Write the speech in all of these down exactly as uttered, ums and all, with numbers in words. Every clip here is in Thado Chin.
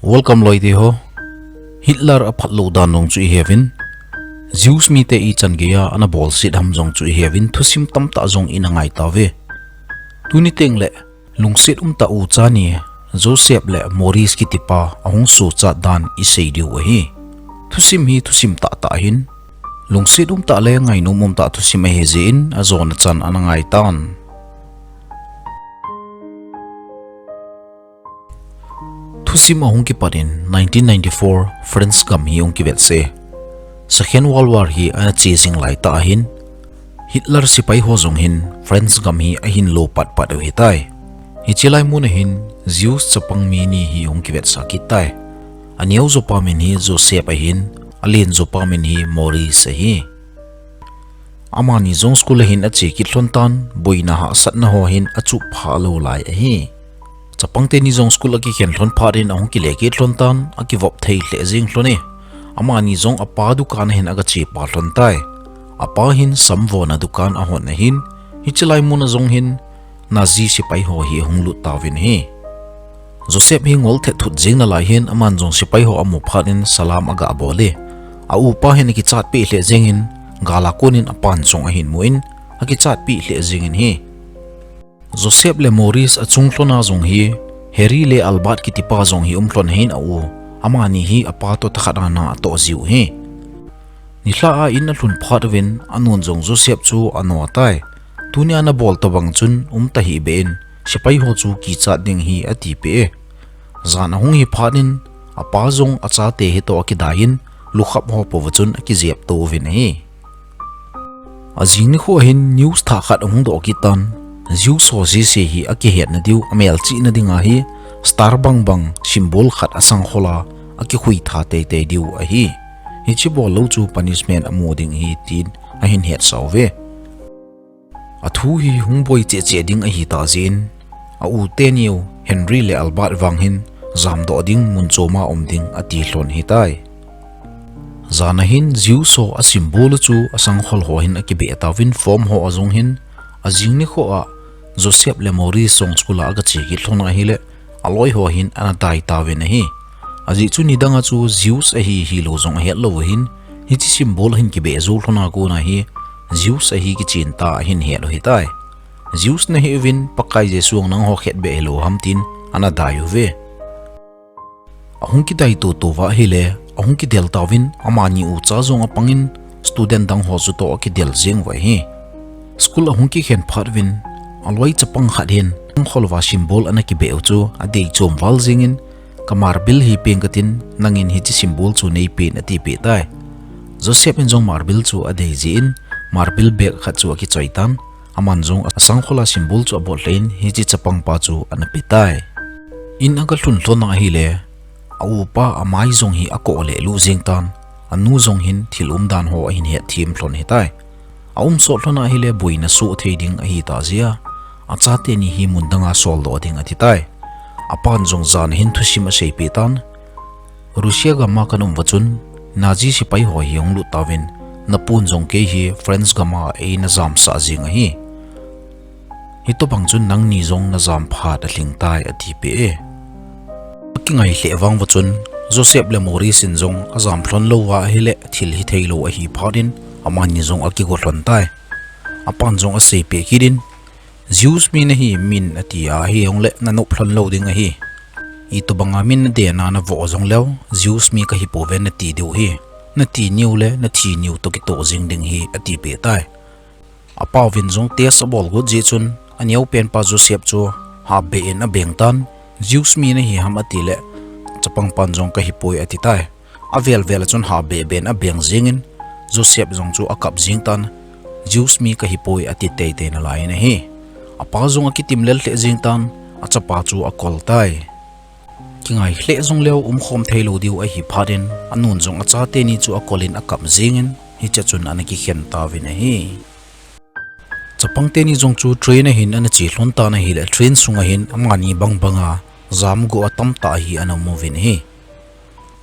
Welcome loite ho. Hitler aphat lou dan jong chu iheuvin, Jews mite ichan geiya ana bolset ham jong chu iheuvin, thusim tamtah jong ina ngai tauve. Tuni tengle lungset umtah ucha ni Joseph le Morris kitipa ahung sochat dan isei diu ahi. Thusim hi thusim tahtah ahin, lungset umtah le ngainom umtah thusim ahijeh in ajona chan ana ngaitan. Thusim ahung kipat in nineteen ninety-four France gam hi hung kivetsah e. Second World War hi ana che jing laitah ahin, Hitler sepai ho jong hin France gam hi ahin lo patpat u ahitai. Hiche laimun ahin Jews chapang mi ni hi hung kivetsah kit tai. Aneo jopa min hi Joseph ahin, alen jopa min hi Morris ahi. Amani jong school ahin ache kit lhon tan, boina hahsatna ho hin achuh phah lou lai ahi. Chapang teni jong school akikhen lhon phat in ahung kile kit lhon tan, akivop thei lheh jeng lhon e. Amani jong apa dukan ahin agache pah lhon tai. Apa hin samvona dukan ahon ahin, hiche laimun a jong hin Nazi sepai ho hi ahung lut tauvin ahi. Joseph hi ngol thet thut jeng nalai hin aman jong sepai ho amu phat in salam agabol e. A upa hin akichatpeh lheh jeng in, gal a kon in apan jong ahin mu in, akichatpeh lheh jeng in ahi. Joseph le Morris achung lhona jong hi Henri le Albert kitipa jong hi um lhon ahin, a u amani hi apa toh thakhat a na atoh jiu ahi. Nilhah a in alhun phat uvin anun jong Joseph chu ano tai. Tunia nabol tobang chun um tahih beh in, sepai ho chu kichat ding ahi atipeh e. Jan ahung hi phat in apa jong achate hitoh akidai in, lukhap ho pouva chun akijep to uvin ahi. Ajing nikho hin news thah khat ahung doh kit tan, Jews ho sese hi akihetna diu, amelchihna dinga hi star bangbang symbol khat asangkhol a akikhui tha teitei diu ahi. Hiche bol lou chu punishment amu ding ahi tin ahin hetsah uve. Athu hi hung boi cheh cheh ding ahitah jeh in, a u teniu Henri le Albert vang hin jamdoh ding, mun choma um ding ati lhon ahitai. Jan ahin Jews ho a symbol chu asangkhol ho hin akibeh tauvin, form ho a jong hin, ajing nikho a Joseph le Morris jong school a agache kit lhon ahile, aloi ho hin ana dai tauvin ahi. Ajeh chu nidang a chu Jews ahi hilou jong ahet lou u ahin, hiche symbol ahin kibeh jou lhon a kon a hi Jews ahi kichen ta ahin het u ahitai. Jews nahi uvin, Pakai Jesu jong nangho khetbeh hilou ham tin ana dai uve. Ahung kidai toto uva ahile, ahung kidel tauvin, amani ucha jong apang in, student dang ho chutoh akidel jeng uva ahi. School ahung kikhen phat uvin, aloi chapang khat hin, asangkhol uva symbol ana kibeh u chu adei chom val jeng in, ka marble hi peng katin, nangin hiche symbol chu neipen atipeh tai. Joseph in jong marble chu adei jeh in, marble bag khat chu akichoi tan, aman jong asangkhol a symbol chu abol lheh in, hiche chapang pa chu ana pe tai. In aga lhun lhon ahile, a upa amai jong hi akoh lelu jeng tan, anu jong hin thil umdan ho ahin hetthem lhon ahitai. Aum sot lhon ahile boina soh thei ding ahitah jeh a, achate ni hi mun dang a soldoh ding ati tai. Apan jong jan ahin thusim aseipeh tan, Russia gam a kaum uva chun, Nazi sepai ho hi ahung lut tauvin, napun jong kei hi France gam a eina jamsah jeng ahi. Hitobang chun nangni jong najam phat alhing tai atipeh e. Akingai lheh vang uva chun, Joseph le Morris in jong ajam lhon lou uva ahile thil hithei lou ahi phat in, amani jong akigo lhon tai. Apan jong aseipeh kit in, Jews mi nahi min ati ahi jongle nanop lhon lou ding ahi. Itobang a min naden a navoh jongleu, Jews mi kahipouve nati diu ahi. Nati niu le nathi niu toh kitoh jeng ding ahi atipeh tai. Apa uvin jong test abol got jeh chun, aneo pen pa Joseph chu hahbeh in abeng tan, Jews mi nahi ham atile, chapang pan jong kahipoi ati tai. Avel vel a chun hahbeh beh in abeng jeng in, Joseph jong chu akap jeng tan, Jews mi kahipoi ati teitei nalai in ahi. Apa jong akitim lel lheh jeng tan, achapa chu akol tai. Kingai lheh jongleu umkhom thei lou diu ahi phat in, anun jong achate ni chu akol in akap jeng in, hichea chun ana kikhen tauvin ahi. Chapang teni jong chu train a hin ana che lhon tan ahile, train sunga hin amani bang banga jamgo atamtah hi ana um uvin ahi.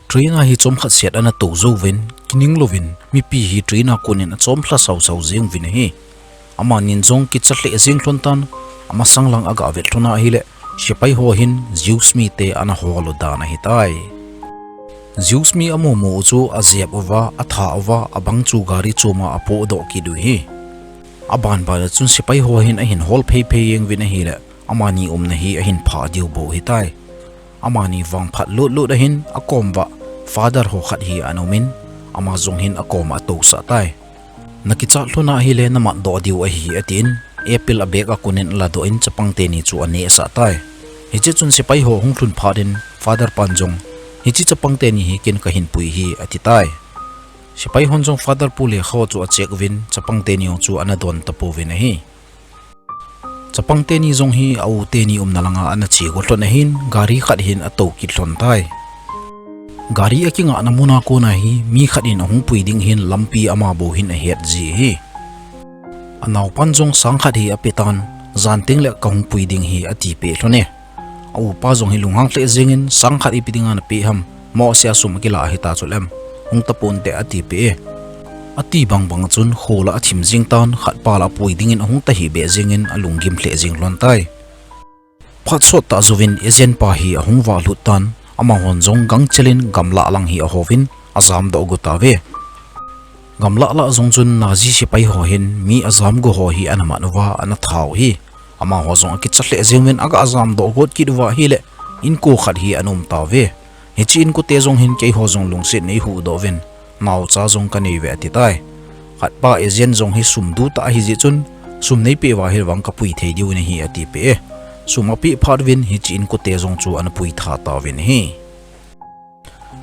Train a hi chomkhat set ana tou jouvin, kining louvin, mipi hi train a kon in achom lha sau sau jeng uvin ahi. Amanin jong kicha lheh jeng lhon tan, amasang lang aga vet lhon ahile, Sepai ho hin Jews mite ana hol u dan ahitai. Jews mi amu mu u chu ajep uva, atha uva, abang chu gari choma apoh doh kit u hi. Aban ban a chun sepai ho hin ahin hol phei phei jeng uvin ahile, amani umna hi ahin phah diu bou ahitai. Amani vangphat lut lut ahin akom uva father ho khat hi ana um in, ama jong hin akom a atousah tai. Na kichat lhon ahile na mat doh diu ahi, atin, apple a bag a kon in ala doh in chapang teni chu anehsah tai. Hiche chun sepai ho hung lhun phat in father pan jong, hiche chapang teni hi ken kahin pui hi, ati tai. Sepai hon jong father pu lekha ho chu a check uvin chapang teni jong chu ana don tapouvin ahi. Chapang teni jong hi a u teni umna langa ana che go lhon ahin, gari khat hin atou kit lhon tai. Gari akingah na mun a kon a hi mi khat in ahung pui ding hin lampi ama bou hin ahet ji hi. Anaopan jong sang khat hi ape tan, jan teng le kahung pui ding hi ati peh lhon e. A upa jong hi lunghang lheh jeng in, sang khat ipi dinga napeh ham, mohseh a sum akila ahita chu lem, hung tapon te ati peh e. Ati bang bang chun khol a athim jeng tan, khat pa la apui ding in ahung tahih beh jeng in alunggim lheh jeng lhon tai. Phat sot tah jouvin agent pa hi ahung vah lhut tan, amahon jong gangchel in gamlah lang hi ahouvin ajam doh go tauve. Gamlah lah jong chun Nazi sepai ho hin mi ajam go ho hi ana man uva ana that u hi. Amaho jong akicha lheh jeng uvin aga jam doh got kit uva ahile, inko khat hi ana um tauve. Hiche inkote jong hin keiho jong lungset in eihuhdoh uvin, naocha jong kanei uve ati tai. Khat pa agent jong hi sum du tah ahi jeh chun, sum neipeh uva ahile vang kapui thei diu nahi ati peh e. Sum apeh phat uvin hiche inkote jong chu ana pui tha tauvin ahi.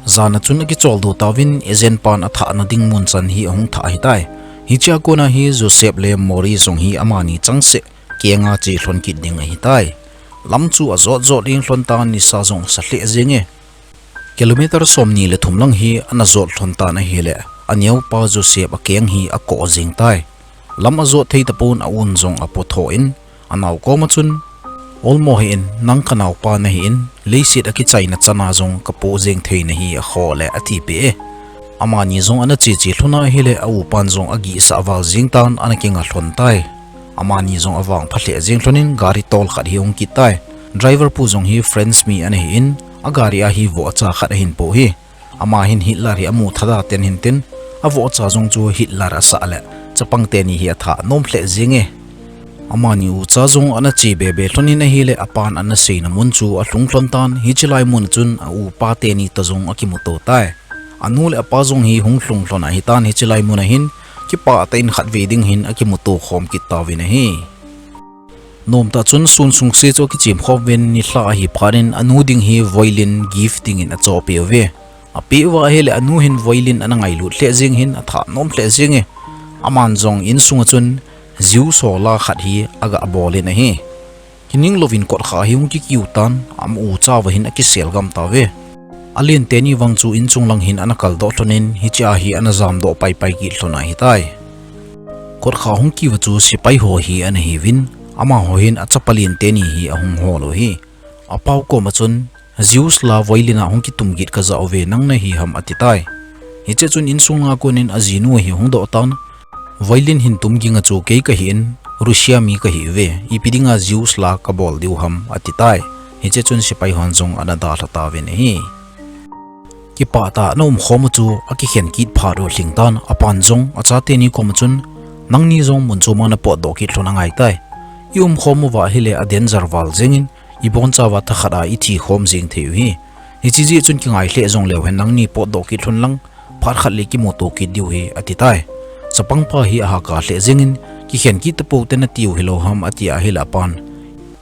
Jan a chun akichol do tauvin agent pan athah na ding mun chan hi ahung thah ahitai. Hiche a kon a hi Joseph le Morris jong hi amani changseh kenga che lhon kit ding ahitai. Lam chu ajot jot jeng lhon tan, nisa jong asa lheh jeng e. Kilometer somni le thum lang hi ana jot lhon tan ahile, aneopa Joseph akeng hi akoh jeng tai. Lam ajot thei tapon a un jong apo tho in, anao koma chun, Olmo hih in, nang kanaopa nahi in, leiset akichaina chan a jong kapoh jeng thei nahi akhoh le ati peh e. Amani jong ana che che lhon ahile, a upan jong agihsah val jeng tan ana kinga lhon tai. Amani jong avangpha lheh jeng lhon in gari tol khat hi ahung kit tai. Driver pu jong hi French mi ana hi in, agari a hi vohcha khat ahin po hi. Ama hin Hitler hi amu thada ten hin tin, avohcha jong chu Hitler asah le, chapang teni hi athah nom lheh jeng e. Amani ucha jong ana che be be lhon in ahile, apan ana seina mun chu alhung lhon tan, hiche lai mun a chun a upa teni toh jong akimuto tai. Anu le apa jong hi hung lhung lhon ahitan, hiche lai mun a hin kipah tah in khatvei ding hin akimuto khom kit tauvin ahi. Nomtah chun sun sungse chu akichem khom uvin, nilhah ahi phat in anu ding hi violin gift ding in achoh peh uve. Apeh uva ahile anu hin violin ana ngailut lheh jeng hin athah nom lheh jeng e. Aman jong insung a chun Jews ho la khat hi aga bol in ahi. Kining louvin kotkha hi hung kikiu tan, ama ucha uva hin akisel gam tauve. Alen teni vang chu inchung lang hin ana kaldoh lhon in, hiche a hi ana jamdoh paipai kit lhon ahitai. Kotkha hung kiu chu sepai ho hi ana hiuvin, amaho hin achapa len teni hi ahung hol u hi. Apau koma chun, Jews la violin a hung kitum git kajah uve, nang nahi ham ati tai. Hiche chun insung a kon in ajinu hi ahung doh tan, violin hin tum ging a chu kei kahi in, Russia mi kahi uve, ipi dinga Jews la kabol diu ham ati tai. Hiche chun sepai hon jong ana dalha tauvin ahi. Kipah tah a ana umkhom u chu akikhen kit phat u alhing tan, apan jong acha teni koma chun, nangni jong mun chom a napotdoh kit lhon angai tai. I umkhom uva ahile a danger val jeng in, ibonchauva thakhat a ithi khom jeng thei u hi. Hiche jeh chun kingai lheh jong leu hen, nangni potdoh kit lhon lang, phat khat le kimuto kit diu hi ati tai. Chapang pa hi ahahkar lheh jeng in, kikhen kit tapou te natiu hilou ham ati ahile apan,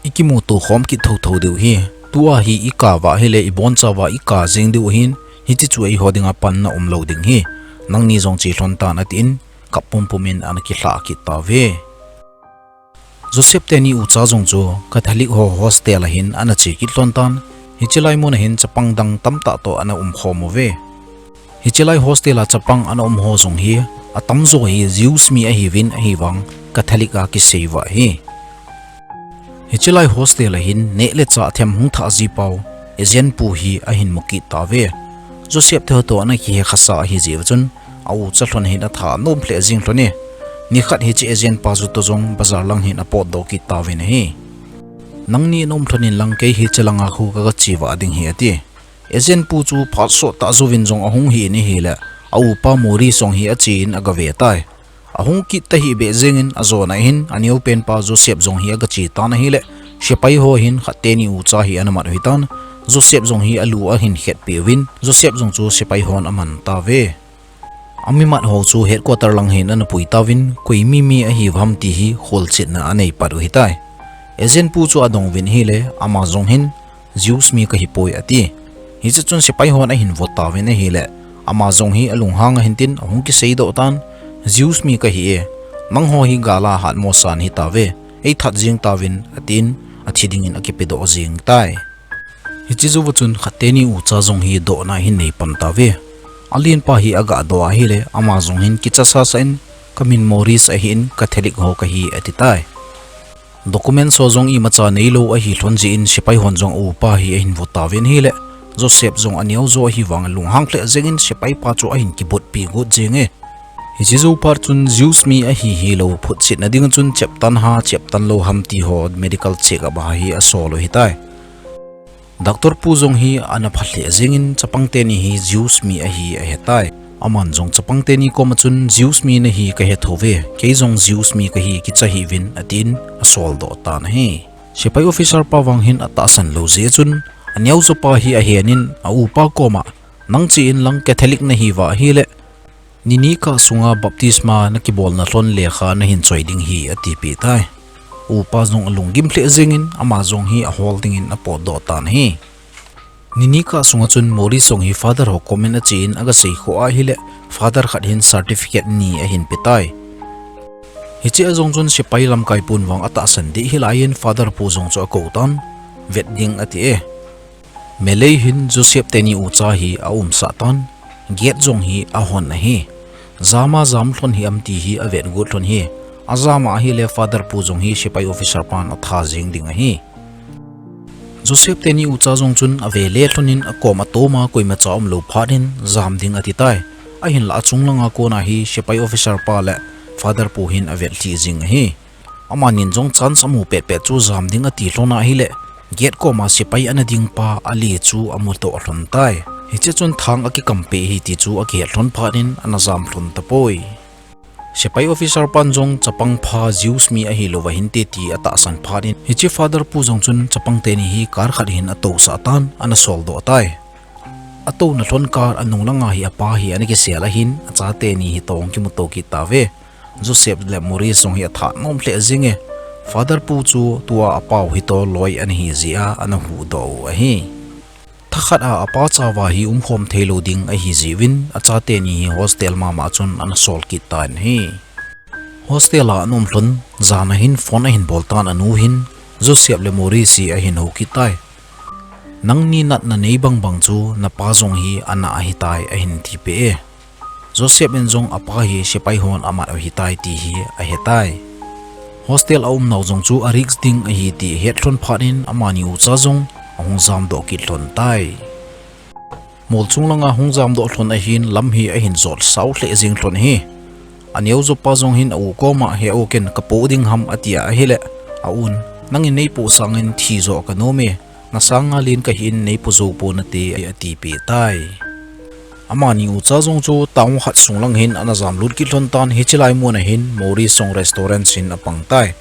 ikimuto khom kit thotho diu hi. Tua hi ikah uva ahile ibonchauva ikah jeng diu ahin, hiche chu eiho dinga panna umlou ding hi. Nangni jong che lhon tan atin, kap pumpum in ana kilhah kit tauve. Joseph teni ucha jong chu Catholic ho hostel a hin ana che kit lhon tan, hiche lai mun a hin chapang dang tamtah toh ana umkhom uve. Hiche lai hostel a chapang ana um ho jong hi atamjo hi Jews mi ahiuvin ahivang Catholic a kisei uva ahi. Hiche lai hostel a hin neh le chah them hung thah ji pau agent pu hi ahin mu kit tauve. Joseph teho toh ana kihe khasa ahi jeh uva chun, a ucha lhon hin athah nom lheh jeng lhon e. Nikhat hiche agent pa chu toh jong bazar lang hin apotdoh kit tauvin ahi. Nangni na um lhon in lang kei hiche langa khu ka, ka che vah ding ahi, ati. Agent pu chu phat sot tah jouvin jong ahung hi in ahile, a upa Morris jong hi ache in aga ve tai. Ahung kit tahih beh jengin ajona hin, aneopen pa Joseph jong hi aga che tan ahile, sepai ho hin khat teni ucha hi ana mat u hitan, Joseph jong hi alu ahin khetpeh uvin, Joseph jong chu sepai hon aman tauve. Amimat ho chu headquarter lang hin ana pui tauvin, koi mi mi ahiu ham ti hi kholchetna anei pat u hitai. Agent pu chu adong uvin ahile, ama jong hin, Jews mi kahi poi, ati. Hiche chun sepai hon ahin vot tauvin ahile, ama jong hi alunghang ahin tin, ahung kiseidoh tan, Jews mi kahi e, nangho hi gal a hatmo san hitauve, eithat jeng tauvin, atin, athi dingin akipedoh jeng tai. Hiche jouva chun khat teni ucha jong hi dohna ahin nei pan tauve. Alen pa hi aga doh ahile, ama jong hin kicha sasa in, ka min Morris ahin, Catholic ho kahi, ati tai. Documents ho jong imacha neilou ahi lhon jeh in sepai hon jong a upa hi ahin vot tauvin ahile, Joseph jong aneo jo ahi vangin lunghang lheh jengin sepai pa chu ahin kibotpi got jenge. Hiche jou phat chun Jews mi ahi hilou photchetna ding chun cheptan ha, cheptan lou ham ti ho medical check up a hi asol u hitai. Doctor pu jong hi ana pha lheh jengin chapang teni hi Jews mi ahi ahetai. Aman jong chapang teni koma chun Jews mi nahi kahe thouve, kei jong Jews mi kahi kicha hih uvin atin asoldoh tan ahi. Sepai officer pa vang hin atahsan lou jeh chun aneo jo pa hi ahen in a upa koma, nang che in lang Catholic nahi uva ahile, Ni ni kah sunga baptisma nakibolna lhon lekha nahin choi ding ahi, atipeh tai. Upa jong alunggim lheh jengin ama jong hi ahol dingin apotdoh tan ahi. Ni ni kah sunga chun Morris jong hi Father ho koma ache in aga seikhoh ahile, Father khat hin certificate ni ahin pe tai. Hiche a jong chun sepai lamkai pun vang atahsan deh hilai in Father pu jong chu akou tan, vet ding ati e. Melei hin Joseph teni ucha hi aumsah tan, gate jong hi ahon ahi. Jam a jam lhon hiam ti hi avet got lhon ahi. Ajam a ahile Father pu jong hi sepai officer pan atha jeng ding ahi. Joseph teni ucha jong chun ave le lhon in akom atom a koimacha umlou phat in jam ding ati tai. Ahinlah achung langa kona hi sepai officer pa le Father pu hin avet lhih jing ahi. Amanin jong chance amu petpet chu jam ding ati lhon ahile, gate koma sepai ana ding pa ale chu amudoh lhon tai. Hiche chun thang akikam peh ahi ti chu akihet lhon phat in ana jam lhon tapoi. Sepai officer pan jong chapang pha Jews mi ahilou va hinte ti atahsan phat in, hiche Father pu jong chun chapang teni hi car khat hin atousah tan ana soldoh tai. Atouna lhon car anung langa hi apa hi ana kisel ahin, acha teni hi toh kimuto kit tauve. Joseph le Morris jong hi atha nom lheh jenge. Father pu chu tua apau hi toh loi ana hi jeh a ana huhdoh u ahi. Thakhat a apa chauva hi umkhom theilou ding ahi jeh uvin, acha teni hi hostel mama chun ana sol kit tan ahi. Hostel a ana um lhon, jan a hin phone ahin bol tan anu hin, Joseph le Morris hi ahin hou kit tai. Nangni natna nei bangbang chu napa jong hi ana ahitai ahin tipeh e. Joseph in jong apa hi sepai hon amat u ahitai ti hi ahetai. Hostel a umnau jong chu arisk ding ahi ti ahet lhon phat in amani ucha jong ahung jamdoh kit lhon tai. Mol chung langa hung jamdoh lhon ahin lam hi ahin jot sao lheh jeng lhon ahi. Aneo jo pa jong hin a u koma, he u, ken kapoh ding ham atia ahile, a un, nangin neipoh sangin thi jo kanom e, nasanga len kahin neipoh jou ponate atipeh tai. Amani ucha jong chu town khat sung lang hin ana jamlut kit lhon tan, hiche lai mun a hin Morris jong restaurant in apang tai.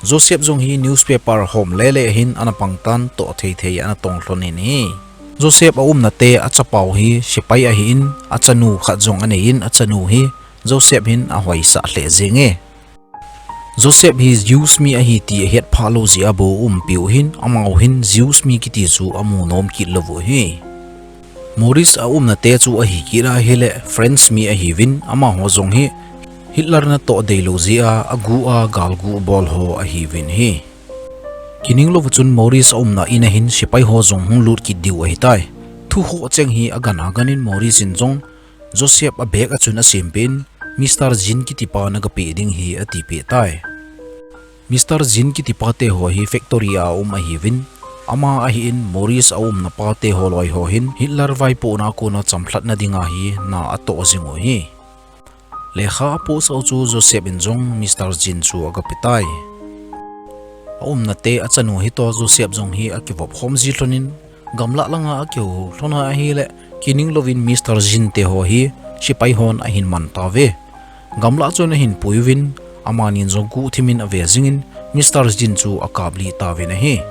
Joseph jong hi newspaper hom lele hin ana pang tan, toh thei thei ana tong lhon in ahi. Joseph aumnate achapau hi sepai ahin, achanu khat jong anei in, achanu hi Joseph hin ahoisah lheh jenge. Joseph hi Jews mi ahi ti ahet phah lou jeh a bou umpiu hin, amau hin Jews mi kiti chu amu nom kit lou u ahi. Morris aumnate chu ahi kit ahile, French mi ahiuvin, amaho jong hi Hitler natoh deilou jeh a agu a galgu bol ho ahiuvin ahi. Kining lou chun Morris aumna in a hin sepai ho jong hung lut kit diu ahitai. Thu ho cheng hi agan agan in Morris in jong Joseph a bag a chun asempeh in, Mister Jean kiti pan agapeh ding ahi atipeh tai. Mister Jean kiti pate ho hi factory a um ahiuvin, ama ahin Morris aumna pate ho loi ho hin Hitler vaipohna a kona chamlhatna dinga hi na atoh jing u ahi. Lekha apohsah u chu Joseph in jong Mister Jean chu agape tai. Aumnate achanu hitoh Joseph jong hi akivop khom ji lhonin, gamlah langa akihou lhona ahileh, kining louvin Mister Jin te ho hi sepai hon ahin man tauve. Gamlah chun ahin pui uvin, amanin jong guhthimin ave jingin, Mister Jin chu akaplih tauvin ahi.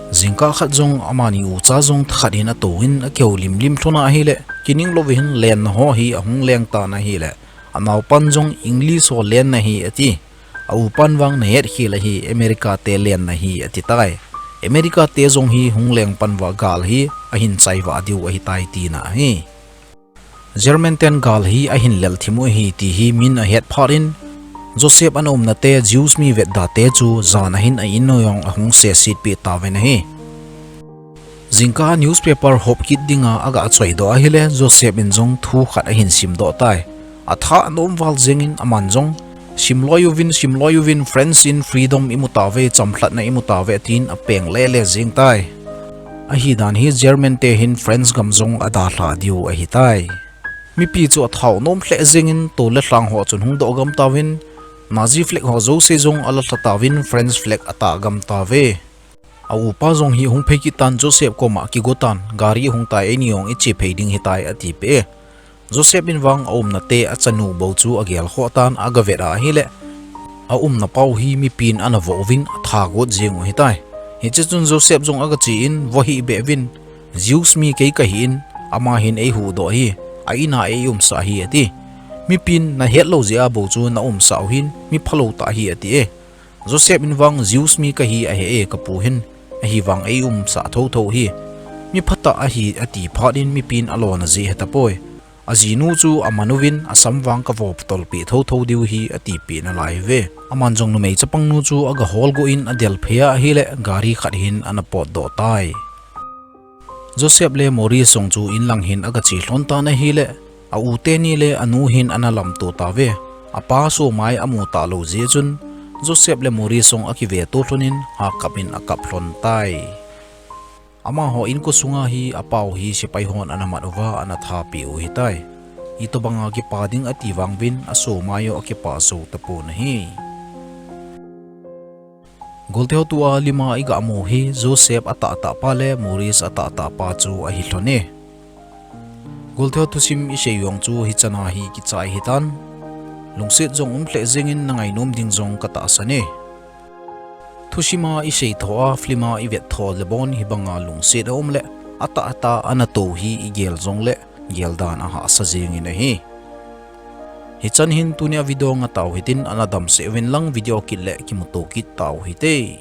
Jingkah khat jong amani ucha jong thakhat in atouvin akihoulim lim lhona ahileh, kining louvin lenna ho hi ahung leng tan ahileh, anaopan jong English ho lenna ahi ati. Aupan vang nahet khel ahi, America te lenna ahi ati tai. America te jong hi hung leng pan uva gal hi ahin chai vah diu ahitai tina ahi. German ten gal hi ahin lel thim u ahi ti hi min ahet phat in, Joseph ana umnate Jews mi vetdate chu jan ahin a in u jong ahung sesetpeh tauvin ahi. Jingkah newspaper hop kit dinga aga choidoh ahileh, Joseph in jong thu khat ahin simdoh tai. Atha anom val jengin aman jong, simloi uvin, simloi uvin, French in freedom imu tauve, chamlhatna imu tauve, tin apeng lele jeng tai. Ahidan hi German te hin French gam jong adalha diu ahitai. Mipi chu athao nom lheh jengin, tol le lhang ho chun hung doh gam tauvin, Nazi flag ho jouse jong alalha tauvin, French flag atah gam tauve. Aupa jong hi hung phei kit tan, Joseph koma kigo tan, gari hung tai, eini jong iche phei ding ahitai atipeh e. Joseph in vang aumnate achanu bou chu agel khoh tan, aga vet ahileh, aumna pau hi mipin ana voh uvin atha got jeng u ahitai. Hiche chun Joseph jong aga chen, vo hih beh uvin, Jews mi kei kahin, ama hin eihuhdoh ahi, a-in a eiumsah ahi ati. Mipin nahet lou jeh a bou chu naumsah u hin, mi phalou tah ahi ati e. Joseph in vang Jews mi kahi ahe e, kapu hin, ahivang eiumsah thotho ahi. Mi phatah ahi ati phat in mipin alona jeh ahetapoi. Ajinu chu aman uvin, asam vang kavop tolpeh thotho diu ahi atipeh nalai uve. Aman jong numei chapangnu chu aga holgoh in adel phei ahileh, gari khat hin ana potdoh tai. Joseph le Morris jong chu inlang hin aga che lhon tan ahileh, a-u teni le anu hin ana lamto tauve. Apa somai amu talou jeh chun, Joseph le Morris jong akiveto lhonin, akap in akap lhon tai. Amaho inko sunga hi apau hi sepai hon ana mat uva ana thapeh u ahitai. Itobanga kipa ding ati vang uvin asomai u akipah jou tapon ahi. Golthe ho tua lima iga mu hi Joseph atahtah pa le Morris atahtah pa chu ahi lhon e. Golthe ho thusim isei jong chu hichan a hi kichai ahitan. Lungset jong um lheh jengin nangainom ding jong katahsan e. Thusim a isei tho a film a ivet tho le bon hibanga lungset aum leh atahtah ana tou hi igel jongleh geldan ahahsa jengin ahi. Hichan hin tunia video nga tau hitin, ana damsel uvin lang video kit leh kimuto kit tau hite.